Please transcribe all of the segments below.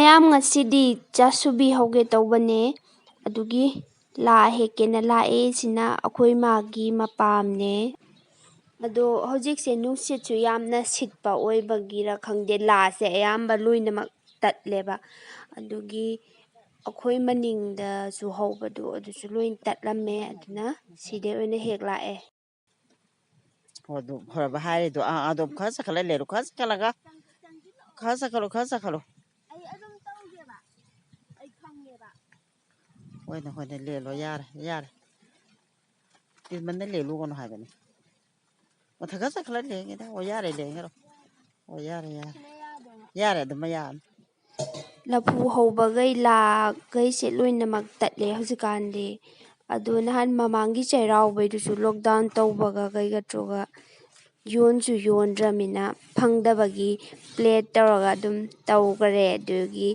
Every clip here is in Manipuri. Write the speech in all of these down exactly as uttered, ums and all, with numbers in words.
ꯃꯌꯥꯝ, ꯉꯁꯤꯗꯤ ꯆꯥꯁꯨꯕꯤ ꯍꯧꯒꯦ ꯇꯧꯕꯅꯦ, ꯑꯗꯨꯒꯤ ꯂꯥ ꯍꯦꯛꯀꯦꯅ ꯂꯥꯛꯑꯦ꯫ ꯁꯤꯅ ꯑꯩꯈꯣꯏ ꯃꯥꯒꯤ ꯃꯄꯥꯝꯅꯦ꯫ ꯑꯗꯣ ꯍꯧꯖꯤꯛꯁꯦ ꯅꯨꯡꯁꯤꯠꯁꯨ ꯌꯥꯝꯅ ꯁꯤꯠꯄ ꯑꯣꯏꯕꯒꯤꯔ ꯈꯪꯗꯦ, ꯂꯥꯁꯦ ꯑꯌꯥꯝꯕ ꯂꯣꯏꯅꯃꯛ ꯇꯠꯂꯦꯕ꯫ ꯑꯗꯨꯒꯤ ꯑꯩꯈꯣꯏ ꯃꯅꯤꯡꯗꯁꯨ ꯍꯧꯕꯗꯣ ꯑꯗꯨꯁꯨ ꯂꯣꯏ ꯇꯠꯂꯝꯃꯦ꯫ ꯑꯗꯨꯅ ꯁꯤꯗꯩ ꯑꯣꯏꯅ ꯍꯦꯛ ꯂꯥꯛꯑꯦ꯫ ꯑꯣ, ꯑꯗꯨ ꯐꯔꯕ ꯍꯥꯏꯔꯤꯗꯣ꯫ ꯑꯥ, ꯑꯗꯨꯝ ꯈꯔ ꯆꯠꯈꯠꯂ ꯂꯩꯔꯣ, ꯈꯔ ꯆꯠꯈꯠꯂꯒ꯫ ꯈꯔ ꯆꯠꯈꯠꯂꯣ, ꯈꯔ ꯆꯠꯈꯠꯂꯣ꯫ ꯑꯩ ꯑꯗꯨꯝ ꯇꯧꯒꯦꯕ꯫ ꯑꯩ ꯈꯪꯉꯦꯕ꯫ ꯍꯣꯏꯅꯦ, ꯍꯣꯏꯅꯦ, ꯂꯦꯜꯂꯣ, ꯌꯥꯔꯦ, ꯌꯥꯔꯦ꯫ ꯇꯤꯟꯃꯟꯅ ꯂꯦꯜꯂꯨꯒꯅꯨ ꯍꯥꯏꯕꯅꯤ꯫ ꯃꯊꯛ ꯈꯔ ꯆꯠꯈꯠꯂ ꯂꯦꯡꯉꯦꯗ꯫ ꯑꯣ, ꯌꯥꯔꯦ, ꯂꯦꯡꯉꯔꯣ꯫ ꯑꯣ, ꯌꯥꯔꯦ, ꯌꯥꯔꯦ꯫ ꯁꯤꯅ ꯌꯥꯗꯣꯏꯅꯦ꯫ ꯌꯥꯔꯦ, ꯑꯗꯨꯃ ꯌꯥꯔꯅꯤ꯫ ꯂꯐꯨ ꯍꯧꯕꯈꯩ ꯂꯥꯈꯩꯁꯦ ꯂꯣꯏꯅꯃꯛ ꯇꯠꯂꯦ ꯍꯧꯖꯤꯛꯀꯥꯟꯗꯤ꯫ ꯑꯗꯨ ꯅꯍꯥꯟ ꯃꯃꯥꯡꯒꯤ ꯆꯩꯔꯥꯎꯕꯩꯗꯨꯁꯨ lockdown ꯇꯧꯕꯒ ꯀꯩꯒ ꯇꯧꯔꯒ ꯌꯣꯟꯁꯨ ꯌꯣꯟꯗ꯭ꯔꯃꯤꯅ ꯐꯪꯗꯕꯒꯤ plate ꯇꯧꯔꯒ ꯑꯗꯨꯝ ꯇꯧꯈꯔꯦ꯫ ꯑꯗꯨꯒꯤ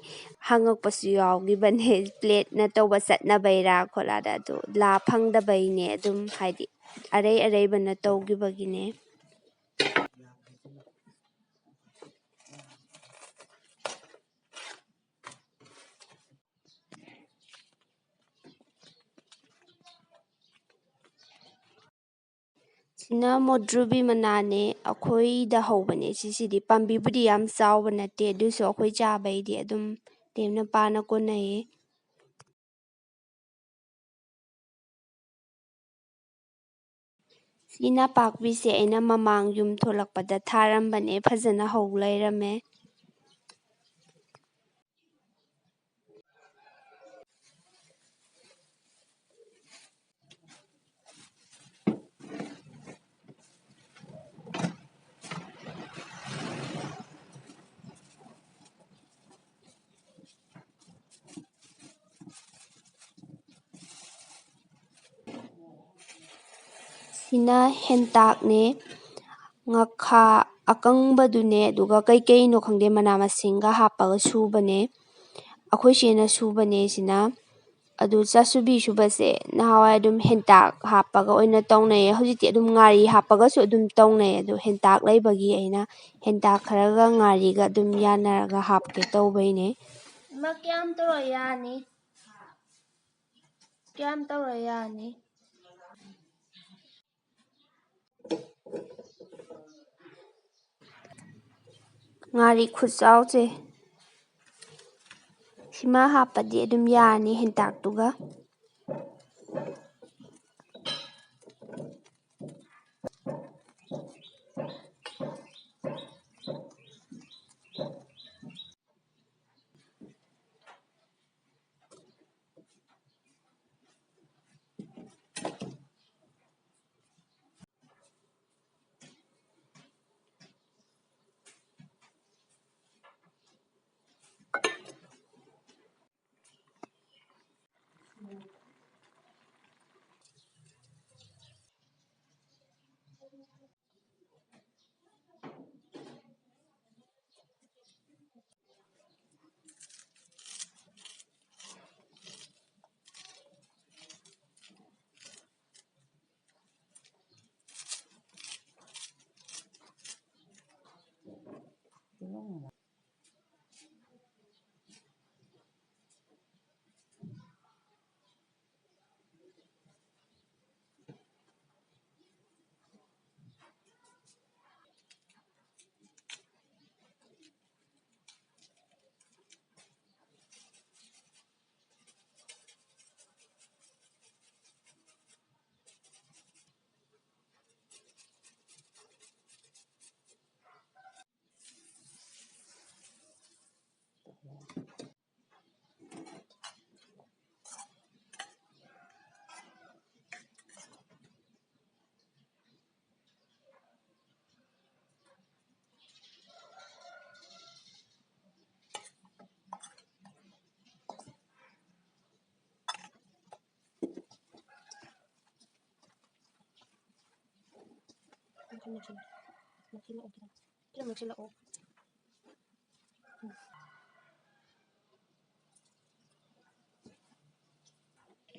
ꯍꯪꯉꯛꯄꯁꯨ ꯌꯥꯎꯈꯤꯕꯅꯦ, plateꯅ ꯇꯧꯕ ꯆꯠꯅꯕꯩꯔꯥ ꯈꯣꯠꯂꯥꯗ꯫ ꯑꯗꯨ ꯂꯥ ꯐꯪꯗꯕꯩꯅꯦ, ꯑꯗꯨꯝ ꯍꯥꯏꯗꯤ ꯑꯔꯩ ꯑꯔꯩꯕꯅ ꯇꯧꯈꯤꯕꯒꯤꯅꯦ꯫ ꯁꯤꯅ ꯃꯣꯗ꯭ꯔꯨꯕꯤ ꯃꯅꯥꯅꯦ, ꯑꯩꯈꯣꯏꯗ ꯍꯧꯕꯅꯦ꯫ ꯁꯤꯁꯤꯗꯤ ꯄꯥꯝꯕꯤꯕꯨꯗꯤ ꯌꯥꯝ ꯆꯥꯎꯕ ꯅꯠꯇꯦ, ꯑꯗꯨꯏꯁꯨ ꯑꯩꯈꯣꯏ ꯆꯥꯕꯩꯗꯤ ꯑꯗꯨꯝ ꯂꯦꯝꯅ ꯄꯥꯅ ꯀꯣꯟꯅꯩꯌꯦ꯫ ꯁꯤ ꯅꯄꯥꯛꯄꯤꯁꯦ ꯑꯩꯅ ꯃꯃꯥꯡ ꯌꯨꯝ ꯊꯣꯛꯂꯛꯄꯗ ꯊꯥꯔꯝꯕꯅꯦ, ꯐꯖꯅ ꯍꯧ ꯂꯩꯔꯝꯃꯦ꯫ ꯁꯤꯅ ꯍꯦꯟꯇꯥꯛꯅꯦ, ꯉꯥꯈꯥ ꯑꯀꯪꯕꯗꯨꯅꯦ, ꯑꯗꯨꯒ ꯀꯩꯀꯩꯅꯣ ꯈꯪꯗꯦ, ꯃꯅꯥ ꯃꯁꯤꯡꯒ ꯍꯥꯞꯄꯒ ꯁꯨꯕꯅꯦ꯫ ꯑꯩꯈꯣꯏ ꯆꯦꯅ ꯁꯨꯕꯅꯦ ꯁꯤꯅ꯫ ꯑꯗꯨ ꯆꯥꯁꯨꯕꯤ ꯁꯨꯕꯁꯦ ꯅꯍꯥꯟꯋꯥꯏ ꯑꯗꯨꯝ ꯍꯦꯟꯇꯥꯛ ꯍꯥꯞꯄꯒ ꯑꯣꯏꯅ ꯇꯧꯅꯩꯌꯦ꯫ ꯍꯧꯖꯤꯛꯇꯤ ꯑꯗꯨꯝ ꯉꯥꯔꯤ ꯍꯥꯞꯄꯒꯁꯨ ꯑꯗꯨꯝ ꯇꯧꯅꯩ꯫ ꯑꯗꯨ ꯍꯦꯟꯇꯥꯛ ꯂꯩꯕꯒꯤ ꯑꯩꯅ ꯍꯦꯟꯇꯥꯛ ꯈꯔꯒ ꯉꯥꯔꯤꯒ ꯑꯗꯨꯝ ꯌꯥꯟꯅꯔꯒ ꯍꯥꯞꯀꯦ ꯇꯧꯕꯩꯅꯦ꯫ ꯃꯥ ꯀꯌꯥꯝ ꯇꯧꯔ ꯌꯥꯅꯤ? ꯀꯌꯥꯝ ꯇꯧꯔ ꯌꯥꯅꯤ? ꯉꯥꯔꯤ ꯈꯨꯆꯥꯎꯁꯦ ꯁꯤꯃ ꯍꯥꯞꯄꯗꯤ ꯑꯗꯨꯝ ꯌꯥꯔꯅꯤ ꯍꯦꯟꯇꯥꯛꯇꯨꯒ꯫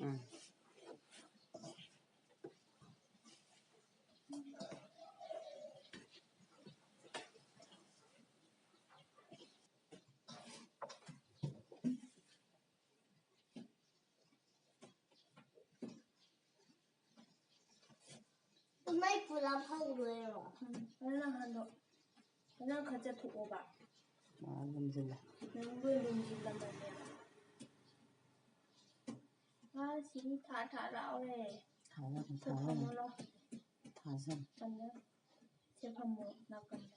ꯎꯝ꯫ ꯄꯨꯂꯞ ꯍꯧꯗꯣꯏꯔꯣ? ꯎꯝ, ꯐꯖꯅ ꯍꯟꯗꯣꯛ-, ꯐꯖꯅ ꯈꯟꯖꯊꯣꯛꯑꯣꯕ꯫ ꯃꯥ ꯂꯨꯝꯁꯤꯜꯂꯦ꯫ ꯅꯪꯕꯨ ꯂꯨꯝꯁꯤꯜꯂꯝꯃꯅꯦꯕ꯫ ꯃꯥ ꯁꯤꯗꯤ ꯊꯥ ꯊꯥ ꯂꯥꯎꯔꯦ꯫ ꯊꯥꯖꯟ, ꯁꯤ ꯊꯥꯖꯟ꯫ ꯐꯝꯃꯣ ꯂꯥꯎ꯫ ꯊꯥꯖꯟ꯫ ꯐꯝꯃꯣ꯫ ꯁꯤ ꯐꯝꯃꯣ ꯅꯥꯀꯟꯗ꯫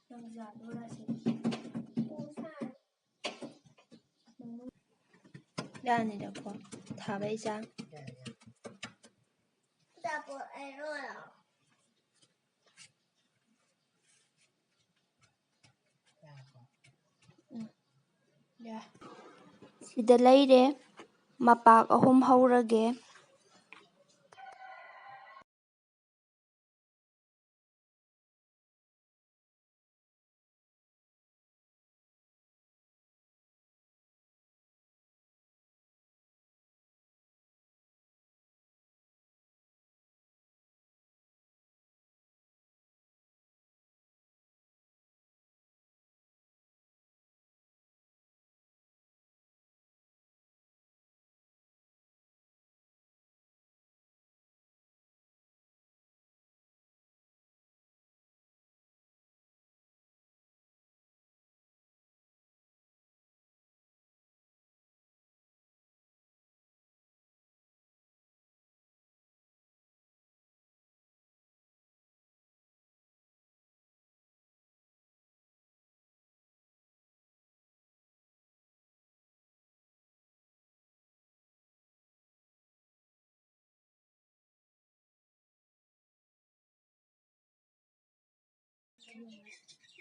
ꯅꯪ ꯌꯥꯗꯣꯏꯔꯥ ꯁꯤꯗꯤ? ꯌꯥꯅꯤꯗꯀꯣ, ꯊꯥꯕꯩ ꯆꯥꯡ꯫ ꯎꯝ, ꯌꯥ꯫ ꯁꯤꯗ ꯂꯩꯔꯦ, ꯃꯄꯥꯛ ꯑꯍꯨꯝ ꯍꯧꯔꯒꯦ꯫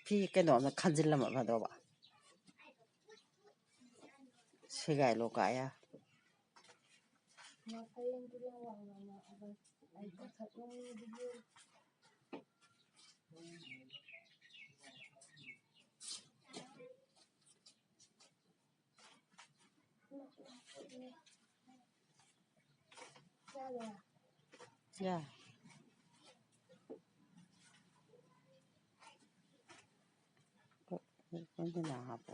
ꯐꯤ ꯀꯩꯅꯣꯝꯅ ꯈꯟꯖꯤꯜꯂꯝꯃ ꯐꯗꯧꯕ꯫ ꯁꯦꯒꯥꯏ ꯂꯣ ꯀꯥꯌꯥ꯫ ꯌꯥ꯫ ꯑꯗꯨꯅ ꯍꯥꯞꯄꯣ꯫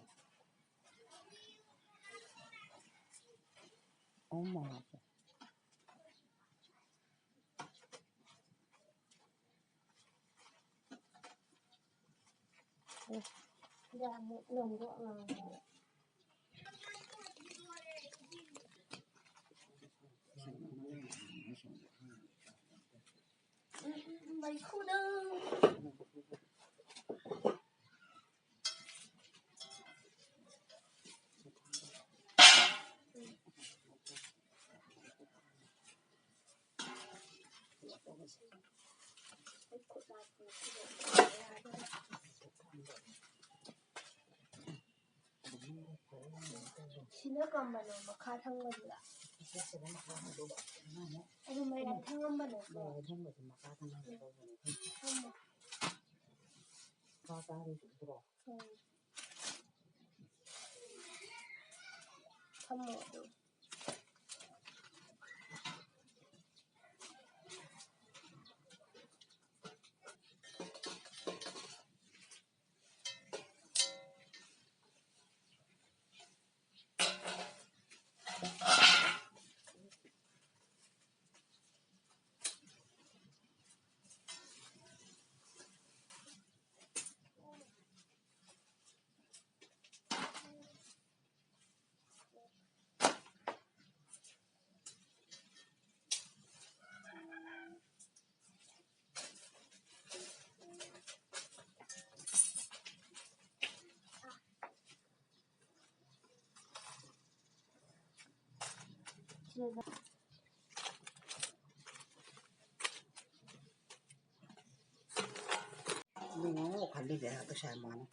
ꯑꯍꯨꯝꯃꯛ ꯍꯥꯞꯄꯣ꯫ ꯌꯥꯝꯅ ꯅꯝꯕ ꯑꯉꯥꯡ꯫ ꯎꯝ, ꯎꯝ, ꯎꯝ, ꯃꯩꯈꯨꯗꯣ꯫ ꯁꯤꯅ ꯀꯝꯕꯅꯣ? ꯃꯈꯥ ꯊꯪꯕꯗꯨꯔ? ꯑꯗꯨ ꯃꯌꯥꯏ ꯊꯪꯉꯝꯕꯅꯣ? ꯊꯝꯃꯣ꯫ ꯎꯝ꯫ ꯊꯝꯃꯣ ꯑꯗꯨ꯫ ꯅꯪ ꯉꯧ ꯈꯜꯂꯤꯕ ꯄꯩꯁꯥ ꯃꯥꯅ꯫